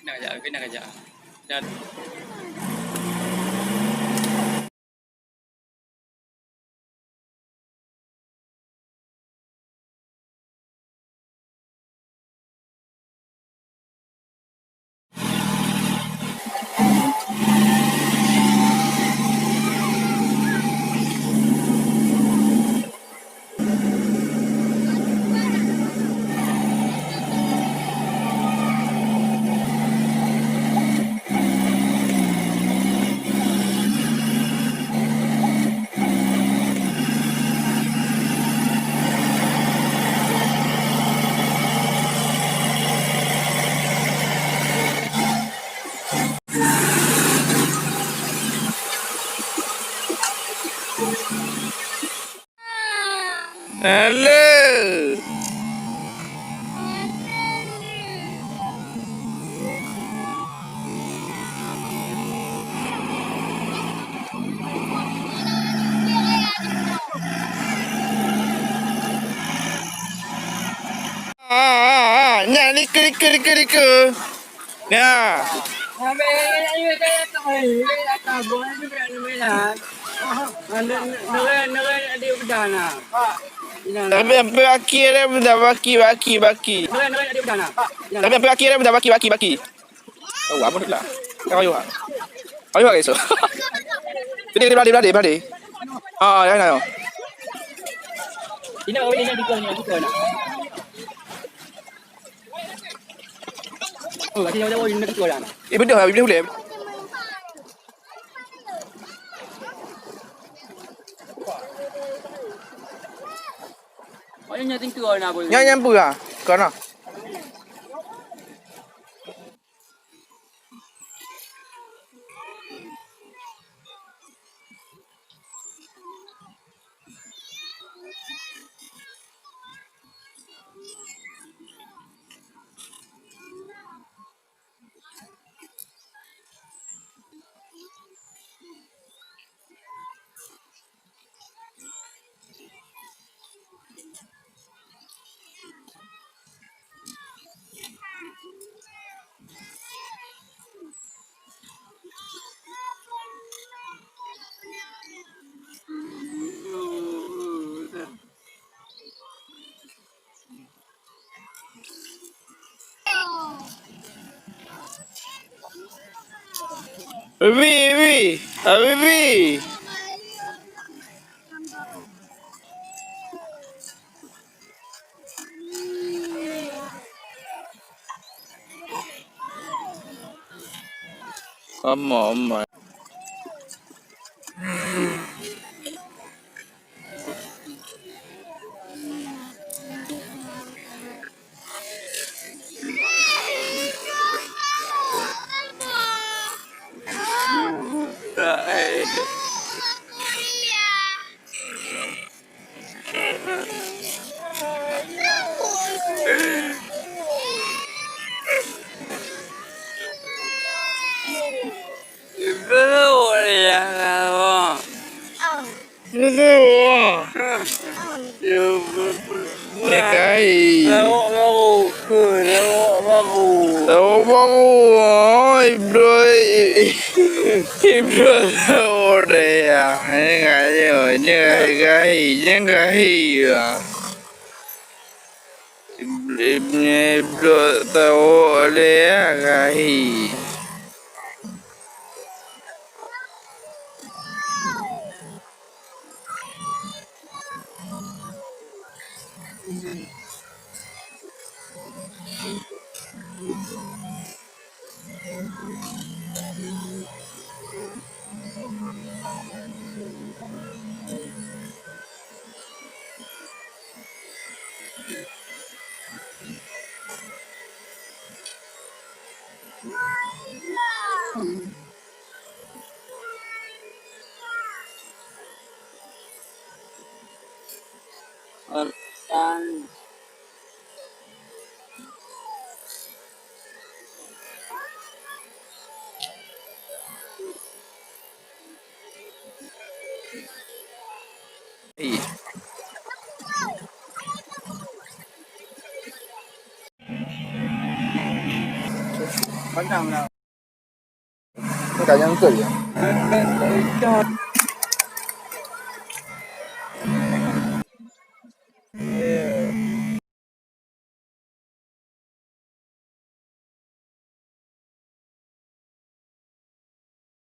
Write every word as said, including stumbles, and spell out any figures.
Kena kejap, kena kejap. Dan Halo. Ah, ah, ah. Nyan, liku, liku, liku, liku. Ya. Tapi apa baki ada muda baki, baki, baki. Tapi apa baki ada muda baki, baki, baki. Oh, apa tu lah? Kau ayo. Ayo, guys. Jadi, jadi, jadi, jadi. Ah, ya, ya. Oh, kasi jauh-jauh, ini betul lah. Eh, betul lah, betul, betul. Oh, ini nyating tu, oh, nak boleh. Nyan nyang peugah, kana. Bibi, Habibi. Ama, ama. Nyekai. Lauk baru. Lauk baru. Lauk baru. Oh, Ibro, Ibro, Ibro, lauk deh, ya. Nyekai, nyekai, nyekai, ya. Ibro tahu oleh ya, gahi. Ka nyang beutôi ya.